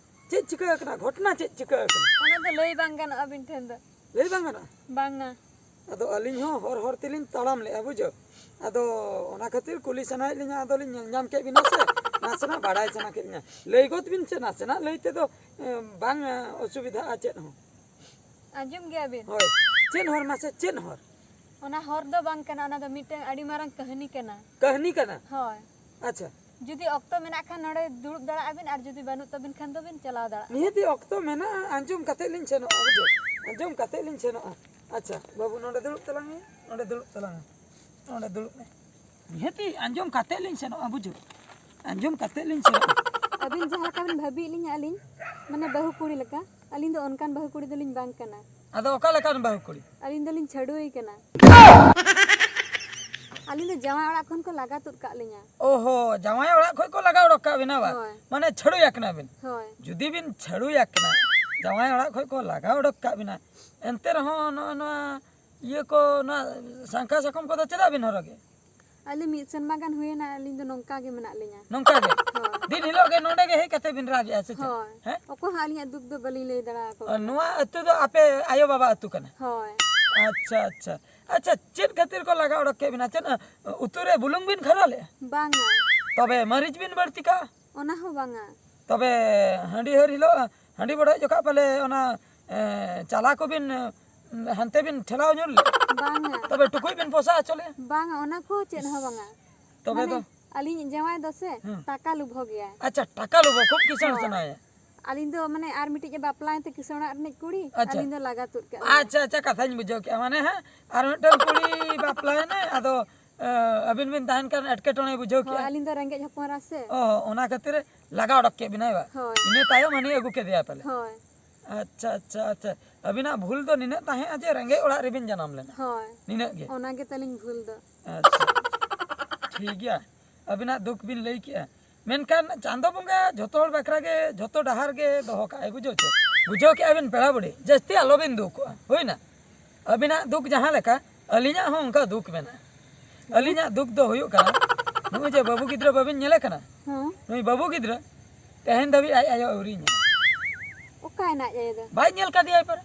ᱪᱮᱫ ᱪᱤᱠᱟᱹ ᱟᱠᱟᱱᱟ? ᱜᱷᱚᱴᱚᱱᱟ ᱪᱮᱫ ᱪᱤᱠᱟᱹ ᱟᱠᱟᱱᱟ? ᱚᱱᱟ ᱫᱚ ᱞᱟᱹᱭ ᱵᱟᱝ ᱜᱟᱱᱚᱜᱼᱟ ᱟᱹᱵᱤᱱ ᱴᱷᱮᱱ ᱫᱚ᱾ ᱞᱟᱹᱭ ᱵᱟᱝ ᱜᱟᱱᱚᱜᱼᱟ? ᱵᱟᱝᱟ᱾ ᱟᱫᱚ ᱟᱹᱞᱤᱧ ᱦᱚᱸ ᱦᱚᱨ ᱦᱚᱨ ᱛᱮᱞᱤᱧ ᱛᱟᱲᱟᱢ ᱞᱮᱜᱼᱟ, ᱵᱩᱡᱷᱟᱹᱣ᱾ ᱟᱫᱚ ᱚᱱᱟ ᱠᱷᱟᱹᱛᱤᱨ ᱠᱩᱞᱤ ᱥᱟᱱᱟᱭᱮᱫ ᱞᱤᱧᱟ, ᱟᱫᱚᱞᱤᱧ ᱧᱮᱞ ᱧᱟᱢ ᱠᱮᱫ ᱵᱤᱱᱟ ᱥᱮ, ᱱᱟᱥᱮᱱᱟᱜ ᱵᱟᱲᱟᱭ ᱥᱟᱱᱟ ᱠᱮᱫ ᱞᱤᱧᱟ᱾ ᱞᱟᱹᱭ ᱜᱚᱫ ᱵᱤᱱ ᱥᱮ, ᱱᱟᱥᱮᱱᱟᱜ ᱞᱟᱹᱭ ᱛᱮᱫᱚ ᱮ, ᱵᱟᱝ ᱮ, ᱚᱥᱩᱵᱤᱫᱷᱟᱜᱼᱟ ᱪᱮᱫ ᱦᱚᱸ᱾ ᱟᱸᱡᱚᱢ ᱜᱮᱭᱟ ᱵᱤᱱ? ᱦᱳᱭ᱾ ᱪᱮᱫ ᱦᱚᱨ ᱢᱟᱥᱮ, ᱪᱮᱫ ᱦᱚᱨ? ᱚᱱᱟ ᱦᱚᱨ ᱫᱚ ᱵᱟᱝ ᱠᱟᱱᱟ, ᱚᱱᱟ ᱫᱚ ᱢᱤᱫᱴᱟᱝ ᱟᱹᱰᱤ ᱢᱟᱨᱟᱝ ᱠᱟᱹᱦᱱᱤ ᱠᱟᱱᱟ᱾ ᱠᱟᱹᱦᱱᱤ ᱠᱟᱱᱟ? ᱦᱳᱭ᱾ ᱟᱪᱪᱷᱟ᱾ ᱡᱩᱫᱤ ᱚᱠᱛᱚ ᱢᱮᱱᱟᱜ ᱠᱷᱟᱱ ᱱᱚᱰᱮ ᱫᱩᱲᱩᱵ ᱫᱟᱲᱮᱭᱟᱜᱼᱟ ᱵᱤᱱ, ᱟᱨ ᱡᱩᱫᱤ ᱵᱟᱹᱱᱩᱜ ᱛᱟᱵᱤᱱ ᱠᱷᱟᱱ ᱫᱚᱵᱤᱱ ᱪᱟᱞᱟᱣ ᱫᱟᱲᱮᱭᱟᱜᱼᱟ᱾ ᱱᱤᱦᱟᱹᱛᱤ ᱚᱠᱛᱚ ᱢᱮᱱᱟᱜᱼᱟ, ᱟᱸᱡᱚᱢ ᱠᱟᱛᱮᱫ ᱞᱤᱧ ᱥᱮᱱᱚᱜᱼᱟ, ᱵᱩᱡᱷᱟᱹᱣ? ᱟᱸᱡᱚᱢ ᱠᱟᱛᱮᱫ ᱞᱤᱧ ᱥᱮᱱᱚᱜᱼᱟ᱾ ᱟᱪᱪᱷᱟ, ᱵᱟᱹᱵᱩ, ᱱᱚᱰᱮ ᱫᱩᱲᱩᱵ ᱛᱟᱞᱟᱝ ᱢᱮ, ᱱᱚᱰᱮ ᱫᱩᱲᱩᱵ ᱛᱟᱞᱟᱝ ᱢᱮ, ᱱᱚᱰᱮ ᱫᱩᱲᱩᱵ ᱢᱮ᱾ ᱱᱤᱦᱟᱹᱛᱤ ᱟᱸᱡᱚᱢ ᱠᱟᱛᱮᱫ ᱞᱤᱧ ᱥᱮᱱᱚᱜᱼᱟ, ᱵᱩᱡᱷᱟᱹᱣ? ᱟᱸᱡᱚᱢ ᱠᱟᱛᱮᱫ ᱞᱤᱧ ᱥᱮᱱᱚᱜᱼᱟ᱾ ᱟᱹᱵᱤᱱ ᱡᱟᱦᱟᱸ ᱞᱮᱠᱟ ᱵᱤᱱ ᱵᱷᱟᱹᱵᱤᱭᱮᱫ ᱞᱤᱧᱟ ᱟᱹᱞᱤᱧ, ᱢᱟᱱᱮ ᱵᱟᱹᱦᱩ ᱠᱩᱲᱤ ᱞᱮᱠᱟ, ᱟᱹᱞᱤᱧ ᱫᱚ ᱚᱱᱠᱟᱱ ᱵᱟᱹᱦᱩ ᱠᱩᱲᱤ ᱫᱚᱞᱤᱧ ᱵᱟᱝ ᱠᱟᱱᱟ᱾ ᱟᱫᱚ ᱚᱠᱟ ᱞᱮᱠᱟᱱ ᱵᱟᱹᱦᱩ ᱠᱩᱲᱤ? ᱟᱹᱞᱤᱧ ᱫᱚᱞᱤᱧ ᱪᱷᱟᱹᱰᱩᱭ ᱠᱟᱱᱟ᱾ ᱟᱹᱞᱤᱧ ᱫᱚ ᱡᱟᱶᱟᱭ ᱚᱲᱟᱜ ᱠᱷᱚᱱ ᱠᱚ ᱞᱟᱜᱟ ᱛᱩᱫ ᱠᱟᱜ ᱞᱤᱧᱟ᱾ ᱳᱦᱳ, ᱡᱟᱶᱟᱭ ᱚᱲᱟᱜ ᱠᱷᱚᱱ ᱠᱚ ᱞᱟᱜᱟ ᱚᱰᱚᱠ ᱠᱟᱜ ᱵᱤᱱᱟ ᱵᱟ? ᱦᱳᱭ᱾ ᱢᱟᱱᱮ ᱪᱷᱟᱹᱰᱩᱭ ᱟᱠᱟᱱᱟ ᱵᱤᱱ? ᱦᱳᱭ᱾ ᱡᱩᱫᱤ ᱵᱤᱱ ᱪᱷᱟᱹᱰᱩᱭ ᱟᱠᱟᱱᱟ, ᱡᱟᱶᱟᱭ ᱚᱲᱟᱜ ᱠᱷᱚᱱ ᱠᱚ ᱞᱟᱜᱟ ᱚᱰᱚᱠ ᱠᱟᱜ ᱵᱤᱱᱟ, ᱮᱱᱛᱮ ᱨᱮᱦᱚᱸ ᱱᱚᱜᱼᱚ ᱱᱚᱣᱟ ᱤᱭᱟᱹ ᱠᱚ, ᱱᱚᱣᱟ ᱥᱟᱝᱠᱷᱟ ᱥᱟᱠᱚᱢ ᱠᱚᱫᱚ ᱪᱮᱫᱟᱜ ᱵᱤᱱ ᱦᱚᱨᱚᱜᱮ? ᱟᱞᱮ ᱢᱤᱫ ᱥᱮᱨᱢᱟ ᱜᱟᱱ ᱦᱩᱭᱮᱱᱟ, ᱟᱹᱞᱤᱧ ᱫᱚ ᱱᱚᱝᱠᱟ ᱜᱮ ᱢᱮᱱᱟᱜ ᱞᱤᱧᱟ᱾ ᱱᱚᱝᱠᱟ ᱜᱮ? ᱦᱳᱭ᱾ ᱫᱤᱱ ᱦᱤᱞᱳᱜ ᱜᱮ ᱱᱚᱰᱮ ᱜᱮ ᱦᱮᱡ ᱠᱟᱛᱮ ᱵᱤᱱ ᱨᱟᱜᱮᱜᱼᱟ ᱥᱮ ᱪᱮᱫ? ᱦᱳᱭ᱾ ᱦᱮᱸ? ᱚᱠᱚᱭ ᱦᱚᱸ ᱟᱹᱞᱤᱧᱟᱜ ᱫᱩᱠ ᱫᱚ ᱵᱟᱹᱞᱤᱧ ᱞᱟᱹᱭ ᱫᱟᱲᱮ ᱟᱠᱚ ᱟᱨ ᱠᱟᱱᱟ᱾ ᱱᱚᱣᱟ ᱟᱹᱛᱩ ᱫᱚ ᱟᱯᱮ ᱟᱭᱳ ᱵᱟᱵᱟ ᱟᱹᱛᱩ ᱠᱟᱱᱟ? ᱦᱳᱭ᱾ ᱟᱪᱪᱷᱟ, ᱟᱪᱪᱷᱟ᱾ ᱟᱪᱪᱷᱟ, ᱪᱮᱫ ᱠᱷᱟᱹᱛᱤᱨ ᱠᱚ ᱞᱟᱜᱟ ᱚᱰᱚᱠ ᱠᱮᱫ ᱵᱤᱱᱟ? ᱪᱮᱫ, ᱩᱛᱩ ᱨᱮ ᱵᱩᱞᱩᱝ ᱵᱤᱱ ᱠᱷᱟᱨᱟ ᱞᱮᱜᱼᱟ? ᱵᱟᱝᱟ᱾ ᱛᱚᱵᱮ ᱢᱟᱹᱨᱤᱪ ᱵᱤᱱ ᱵᱟᱹᱲᱛᱤ ᱠᱟᱜᱼᱟ? ᱚᱱᱟ ᱦᱚᱸ ᱵᱟᱝᱟ᱾ ᱛᱚᱵᱮ ᱦᱟᱺᱰᱤ ᱦᱟᱹᱨ ᱦᱤᱞᱳᱜ ᱦᱟᱺᱰᱤ ᱵᱚᱰᱚᱡ ᱡᱚᱠᱷᱟᱜ ᱯᱟᱞᱮ ᱚᱱᱟ, ᱮ, ᱪᱟᱞᱟ ᱠᱚᱵᱤᱱ, ᱮ, ᱦᱟᱱᱛᱮ ᱵᱤᱱ ᱴᱷᱮᱞᱟᱣ ᱧᱩᱨ ᱞᱮᱫ? ᱵᱟᱝᱟ᱾ ᱛᱚᱵᱮ ᱴᱩᱠᱩᱡ ᱵᱤᱱ ᱯᱚᱥᱟᱜ ᱦᱚᱪᱚ ᱞᱮᱫ? ᱵᱟᱝᱟ, ᱚᱱᱟ ᱠᱚ ᱪᱮᱫ ᱦᱚᱸ ᱵᱟᱝᱟ᱾ ᱛᱚᱵᱮ ᱢᱟᱱᱮ, ᱫᱚ? ᱟᱹᱞᱤᱧᱤᱡ ᱡᱟᱶᱟᱭ ᱫᱚ ᱥᱮ, ᱦᱮᱸ᱾ ᱴᱟᱠᱟ ᱞᱩᱵᱷᱚ ᱜᱮᱭᱟᱭ᱾ ᱟᱪᱪᱷᱟ, ᱴᱟᱠᱟ ᱞᱩᱵᱷᱚ, ᱠᱷᱩᱵ ᱠᱤᱥᱟᱹᱬ ᱦᱳᱭ᱾ ᱥᱟᱱᱟᱭᱟ᱾ ᱟᱹᱞᱤᱧ ᱫᱚ ᱢᱟᱱᱮ ᱟᱨ ᱢᱤᱫᱴᱤᱡ ᱮ ᱵᱟᱯᱞᱟᱭᱮᱱ ᱛᱮ ᱠᱤᱥᱟᱹᱬ ᱚᱲᱟᱜ ᱨᱤᱱᱤᱡ ᱠᱩᱲᱤ, ᱟᱪᱪᱷᱟ᱾ ᱟᱹᱞᱤᱧ ᱫᱚ ᱞᱟᱜᱟ ᱛᱩᱫ ᱠᱟᱜ ᱞᱤᱧᱟ᱾ ᱟᱪᱪᱷᱟ, ᱟᱪᱪᱷᱟ, ᱠᱟᱛᱷᱟᱧ ᱵᱩᱡᱷᱟᱹᱣ ᱠᱮᱜᱼᱟ᱾ ᱢᱟᱱᱮ ᱦᱟᱸᱜ ᱟᱨ ᱢᱤᱫᱴᱟᱝ ᱠᱩᱲᱤ ᱵᱟᱯᱞᱟᱭᱮᱱᱟᱭ, ᱟᱫᱚ, ᱮ, ᱟᱹᱵᱤᱱ ᱵᱤᱱ ᱛᱟᱦᱮᱱ ᱠᱷᱟᱱ ᱮᱴᱠᱮᱴᱚᱬᱮ ᱵᱩᱡᱷᱟᱹᱣ ᱦᱳᱭ, ᱠᱮᱜᱼᱟ᱾ ᱟᱹᱞᱤᱧ ᱫᱚ ᱨᱮᱸᱜᱮᱡ ᱦᱚᱯᱚᱱ ᱮᱨᱟ ᱥᱮ᱾ ᱚ, ᱚᱱᱟ ᱠᱷᱟᱹᱛᱤᱨ ᱞᱟᱜᱟ ᱚᱰᱚᱠ ᱠᱮᱫ ᱵᱤᱱᱟᱭ ᱵᱟ? ᱦᱳᱭ᱾ ᱤᱱᱟᱹ ᱛᱟᱭᱚᱢ ᱦᱟᱹᱱᱤ ᱟᱹᱜᱩ ᱠᱮᱫᱮᱭᱟ ᱯᱟᱞᱮ? ᱦᱳᱭ᱾ ᱟᱪᱪᱷᱟ, ᱟᱪᱪᱷᱟ, ᱟᱪᱪᱷᱟ᱾ ᱟᱹᱵᱤᱱᱟᱜ ᱵᱷᱩᱞ ᱫᱚ ᱱᱤᱱᱟᱹᱜ ᱛᱟᱦᱮᱸᱜᱼᱟ ᱡᱮ ᱨᱮᱸᱜᱮᱡ ᱚᱲᱟᱜ ᱨᱮᱵᱤᱱ ᱡᱟᱱᱟᱢ ᱞᱮᱱᱟ? ᱦᱳᱭ᱾ ᱱᱤᱱᱟᱹᱜ ᱜᱮ? ᱚᱱᱟ ᱜᱮ ᱛᱟᱹᱞᱤᱧ ᱵᱷᱩᱞ ᱫᱚ᱾ ᱟᱪᱪᱷᱟ, ᱴᱷᱤᱠ ᱜᱮᱭᱟ, ᱟᱹᱵᱤᱱᱟᱜ ᱫᱩᱠ ᱵᱤᱱ ᱞᱟᱹᱭ ᱠᱮᱜᱼᱟ, ᱢᱮᱱᱠᱷᱟᱱ ᱪᱟᱸᱫᱚ ᱵᱚᱸᱜᱟ ᱡᱷᱚᱛᱚ ᱦᱚᱲ ᱵᱟᱠᱷᱨᱟ ᱜᱮ ᱡᱷᱚᱛᱚ ᱰᱟᱦᱟᱨ ᱜᱮ ᱫᱚᱦᱚ ᱠᱟᱜᱼᱟᱭ, ᱵᱩᱡᱷᱟᱹᱣ ᱪᱮ? ᱵᱩᱡᱷᱟᱹᱣ ᱠᱮᱜᱼᱟ ᱵᱤᱱ ᱯᱮᱲᱟ ᱵᱩᱰᱷᱤ, ᱡᱟᱹᱥᱛᱤ ᱟᱞᱚ ᱵᱤᱱ ᱫᱩᱠᱚᱜᱼᱟ᱾ ᱦᱩᱭᱱᱟ? ᱟᱹᱵᱤᱱᱟᱜ ᱫᱩᱠ ᱡᱟᱦᱟᱸ ᱞᱮᱠᱟ, ᱟᱹᱞᱤᱧᱟᱜ ᱦᱚᱸ ᱚᱱᱠᱟ ᱫᱩᱠ ᱢᱮᱱᱟᱜᱼᱟ᱾ ᱟᱹᱞᱤᱧᱟᱜ ᱫᱩᱠ ᱫᱚ ᱦᱩᱭᱩᱜ ᱠᱟᱱᱟ, ᱱᱩᱭ ᱡᱮ ᱵᱟᱹᱵᱩ ᱜᱤᱫᱽᱨᱟᱹ ᱵᱟᱹᱵᱤᱱ ᱧᱮᱞᱮ ᱠᱟᱱᱟ, ᱦᱮᱸ᱾ ᱱᱩᱭ ᱵᱟᱹᱵᱩ ᱜᱤᱫᱽᱨᱟᱹ ᱛᱮᱦᱮᱧ ᱫᱷᱟᱹᱵᱤᱡ ᱟᱡ ᱟᱭᱳ ᱟᱹᱣᱨᱤ ᱧᱮᱞ᱾ ᱚᱠᱟᱭᱮᱱᱟ ᱟᱡ ᱟᱭᱳ ᱫᱚ? ᱵᱟᱭ ᱧᱮᱞ ᱠᱟᱫᱮᱭᱟ ᱯᱟᱨᱟ᱾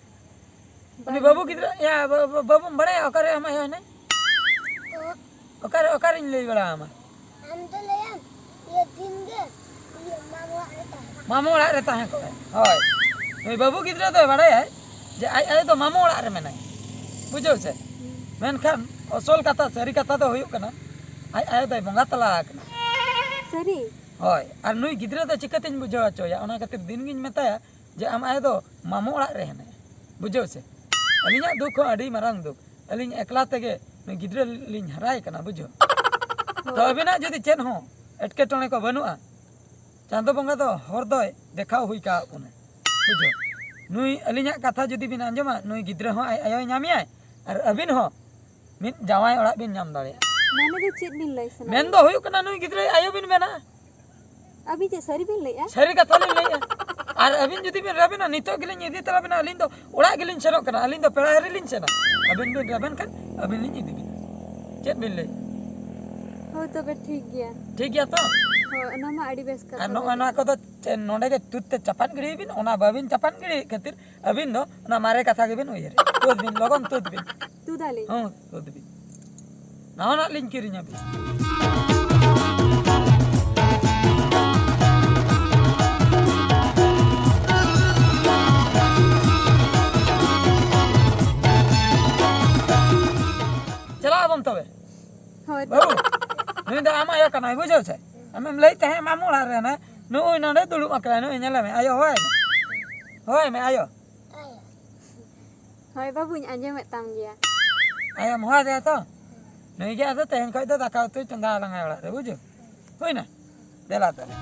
ᱩᱱᱤ ᱵᱟᱹᱵᱩ ᱜᱤᱫᱽᱨᱟᱹ, ᱭᱟ, ᱵᱟ-, ᱵᱟ-, ᱵᱟᱹᱵᱩᱢ ᱵᱟᱲᱟᱭᱟ ᱚᱠᱟᱨᱮ ᱟᱢ ᱟᱭᱳ ᱦᱮᱱᱟᱭ? ᱚᱠᱟᱨᱮ, ᱚᱠᱟᱨᱤᱧ ᱞᱟᱹᱭ ᱵᱟᱲᱟ ᱟᱢᱟ? ᱟᱢ ᱫᱚ ᱞᱟᱹᱭᱟᱢ, ᱤᱭᱟᱹ ᱫᱤᱱ ᱜᱮ, ᱤᱭᱟᱹ ᱢᱟᱢᱩ ᱚᱲᱟᱜ ᱨᱮ ᱛᱟᱦᱮᱸ ᱠᱚᱜᱼᱟ᱾ ᱢᱟᱢᱩ ᱚᱲᱟᱜ ᱨᱮ ᱛᱟᱦᱮᱸ ᱠᱚᱜᱼᱟᱭ᱾ ᱦᱳᱭ᱾ ᱱᱩᱭ ᱵᱟᱹᱵᱩ ᱜᱤᱫᱽᱨᱟᱹ ᱫᱚᱭ ᱵᱟᱲᱟᱭᱟᱭ ᱡᱮ ᱟᱡ ᱟᱭᱳ ᱫᱚ ᱢᱟᱢᱩ ᱚᱲᱟᱜ ᱨᱮ ᱢᱮᱱᱟᱭᱟ᱾ ᱵᱩᱡᱷᱟᱹᱣ ᱥᱮ? ᱦᱩᱸ᱾ ᱢᱮᱱᱠᱷᱟᱱ ᱟᱥᱚᱞ ᱠᱟᱛᱷᱟ, ᱥᱟᱹᱨᱤ ᱠᱟᱛᱷᱟ ᱫᱚ ᱦᱩᱭᱩᱜ ᱠᱟᱱᱟ, ᱟᱡ ᱟᱭᱳ ᱫᱚᱭ ᱵᱚᱸᱜᱟ ᱛᱟᱞᱟ ᱟᱠᱟᱱᱟ᱾ ᱥᱟᱹᱨᱤ? ᱦᱳᱭ᱾ ᱟᱨ ᱱᱩᱭ ᱜᱤᱫᱽᱨᱟᱹ ᱫᱚ ᱪᱤᱠᱟᱹᱛᱤᱧ ᱵᱩᱡᱷᱟᱹᱣ ᱦᱚᱪᱚᱭᱟ? ᱚᱱᱟ ᱠᱷᱟᱹᱛᱤᱨ ᱫᱤᱱ ᱜᱤᱧ ᱢᱮᱛᱟᱭᱟ ᱡᱮ ᱟᱢ ᱟᱭᱳ ᱫᱚ ᱢᱟᱢᱩ ᱚᱲᱟᱜ ᱨᱮ ᱦᱮᱱᱟᱭᱟ᱾ ᱵᱩᱡᱷᱟᱹᱣ ᱥᱮ? ᱟᱹᱞᱤᱧᱟᱜ ᱫᱩᱠ ᱦᱚᱸ ᱟᱹᱰᱤ ᱢᱟᱨᱟᱝ ᱫᱩᱠ᱾ ᱟᱹᱞᱤᱧ ᱮᱠᱞᱟ ᱛᱮᱜᱮ ᱱᱩᱭ ᱜᱤᱫᱽᱨᱟᱹ ᱞᱤᱧ ᱦᱟᱨᱟᱭᱮ ᱠᱟᱱᱟ, ᱵᱩᱡᱷᱟᱹᱣ? ᱛᱚ ᱦᱳᱭ᱾ ᱟᱹᱵᱤᱱᱟᱜ ᱡᱩᱫᱤ ᱪᱮᱫ ᱦᱚᱸ ᱮᱴᱠᱮᱴᱚᱬᱮ ᱠᱚ ᱵᱟᱹᱱᱩᱜᱼᱟ, ᱪᱟᱸᱫᱚ ᱵᱚᱸᱜᱟ ᱫᱚ ᱦᱚᱨ ᱫᱚᱭ ᱫᱮᱠᱷᱟᱣ ᱦᱩᱭ ᱠᱟᱜ ᱵᱚᱱᱟ, ᱵᱩᱡᱷᱟᱹᱣ? ᱱᱩᱭ ᱟᱹᱞᱤᱧᱟᱜ ᱠᱟᱛᱷᱟ ᱡᱩᱫᱤ ᱵᱤᱱ ᱟᱸᱡᱚᱢᱟ, ᱱᱩᱭ ᱜᱤᱫᱽᱨᱟᱹ ᱦᱚᱸ ᱟᱡ ᱟᱭᱳᱭ ᱧᱟᱢᱮᱭᱟᱭ, ᱟᱨ ᱟᱹᱵᱤᱱ ᱦᱚᱸ ᱢᱤᱫ ᱡᱟᱶᱟᱭ ᱚᱲᱟᱜ ᱵᱤᱱ ᱧᱟᱢ ᱫᱟᱲᱮᱭᱟᱜᱼᱟ᱾ ᱢᱟᱱᱮ ᱫᱚ ᱪᱮᱫ ᱵᱤᱱ ᱞᱟᱹᱭ ᱥᱟᱱᱟᱭᱮᱫ ᱢᱮᱱ ᱫᱚ ᱵᱤᱱᱟ? ᱦᱩᱭᱩᱜ ᱠᱟᱱᱟ, ᱱᱩᱭ ᱜᱤᱫᱽᱨᱟᱹ ᱟᱭᱳ ᱵᱤᱱ ᱵᱮᱱᱟᱜᱼᱟ᱾ ᱟᱹᱵᱤᱱ ᱪᱮᱫ ᱥᱟᱹᱨᱤ ᱵᱤᱱ ᱞᱟᱹᱭᱮᱜᱼᱟ? ᱥᱟᱹᱨᱤ ᱠᱟᱛᱷᱟ ᱞᱤᱧ ᱞᱟᱹᱭᱮᱜᱼᱟ᱾ ᱟᱨ ᱟᱹᱵᱤᱱ ᱡᱩᱫᱤ ᱵᱤᱱ ᱨᱮᱵᱮᱱᱟ, ᱱᱤᱛᱚᱜ ᱜᱮᱞᱤᱧ ᱤᱫᱤ ᱛᱚᱨᱟ ᱵᱤᱱᱟ᱾ ᱟᱹᱞᱤᱧ ᱫᱚ ᱚᱲᱟᱜ ᱜᱮᱞᱤᱧ ᱥᱮᱱᱚᱜ ᱠᱟᱱᱟ, ᱟᱹᱞᱤᱧ ᱫᱚ ᱯᱮᱲᱟ ᱦᱤᱨᱤ ᱞᱤᱧ ᱥᱮᱱᱟ᱾ ᱟᱹᱵᱤᱱ ᱵᱤᱱ ᱨᱮᱵᱮᱱ ᱠᱷᱟᱱ ᱟᱹᱵᱤᱱ ᱞᱤᱧ ᱤᱫᱤ ᱵᱤᱱᱟ᱾ ᱪᱮᱫ ᱵᱤᱱ ᱞᱟᱹᱭ? ᱦᱳᱭ, ᱛᱚᱵᱮ ᱴᱷᱤᱠ ᱜᱮᱭᱟ᱾ ᱴᱷᱤᱠ ᱜᱮᱭᱟ ᱛᱚ? ᱦᱳᱭ, ᱚᱱᱟ ᱢᱟ ᱟᱹᱰᱤ ᱵᱮᱥ ᱠᱟᱛᱷᱟ ᱟᱨ ᱱᱚᱜᱼᱚ ᱵᱮᱱ ᱱᱚᱣᱟ ᱞᱟᱹᱭ ᱠᱚᱫᱚ ᱪᱮ-, ᱱᱚᱰᱮ ᱜᱮ ᱛᱩᱫ ᱛᱮ ᱪᱟᱯᱟᱫ ᱜᱤᱰᱤᱭ ᱵᱤᱱ᱾ ᱚᱱᱟ ᱵᱟᱹᱵᱤᱱ ᱪᱟᱯᱟᱫ ᱜᱤᱰᱤᱭᱮᱫ ᱠᱷᱟᱹᱛᱤᱨ ᱟᱹᱵᱤᱱ ᱫᱚ ᱚᱱᱟ ᱢᱟᱨᱮ ᱠᱟᱛᱷᱟ ᱜᱮᱵᱤᱱ ᱩᱭᱦᱟᱹᱨᱟ᱾ ᱛᱩᱫ ᱵᱤᱱ, ᱞᱚᱜᱚᱱ ᱛᱩᱫ ᱵᱤᱱ᱾ ᱛᱩᱫᱟᱞᱤᱧ᱾ ᱦᱚᱸ, ᱛᱩᱫ ᱵᱤᱱ᱾ ᱱᱟᱣᱟᱱᱟᱜ ᱞᱤᱧ ᱠᱤᱨᱤᱧ ᱟᱹᱵᱤᱱᱟ᱾ ᱪᱟᱞᱟᱜ ᱟᱵᱚᱱ ᱛᱚᱵᱮ᱾ ᱦᱳᱭ ᱛᱚ᱾ ᱵᱟᱹᱵᱩ, ᱱᱩᱭ ᱫᱚ ᱟᱢ ᱟᱭᱳ ᱠᱟᱱᱟᱭ, ᱵᱩᱡᱷᱟᱹᱣ ᱥᱮ? ᱟᱢᱮᱢ ᱞᱟᱹᱭᱮᱫ ᱛᱟᱦᱮᱸᱫ ᱢᱟᱢᱩ ᱚᱲᱟᱜ ᱨᱮ ᱦᱮᱱᱟᱭ, ᱱᱩᱜᱼᱩᱭ ᱱᱚᱰᱮ ᱫᱩᱲᱩᱵ ᱟᱠᱟᱱᱟᱭ, ᱱᱩᱜᱼᱩᱭ ᱧᱮᱞᱮ ᱢᱮ, ᱟᱭᱳ ᱦᱚᱦᱚᱭ ᱢᱮ᱾ ᱦᱚᱦᱚᱭ ᱢᱮ, ᱟᱭᱳ᱾ ᱦᱳᱭ ᱵᱟᱹᱵᱩᱧ ᱟᱸᱡᱚᱢᱮᱫ ᱛᱟᱢ ᱜᱮᱭᱟ᱾ ᱟᱭᱳᱢ ᱦᱚᱦᱚ ᱟᱫᱮᱭᱟ ᱛᱚ? ᱱᱩᱭ ᱜᱮ ᱟᱫᱚ ᱛᱮᱦᱮᱧ ᱠᱷᱚᱡ ᱫᱚ ᱫᱟᱠᱟ ᱩᱛᱩᱭ ᱪᱚᱸᱫᱟ ᱟᱞᱟᱝᱟ ᱚᱲᱟᱜ ᱨᱮ, ᱵᱩᱡᱷᱟᱹᱣ? ᱦᱩᱭᱱᱟ? ᱫᱮᱞᱟ ᱛᱟᱦᱞᱮ᱾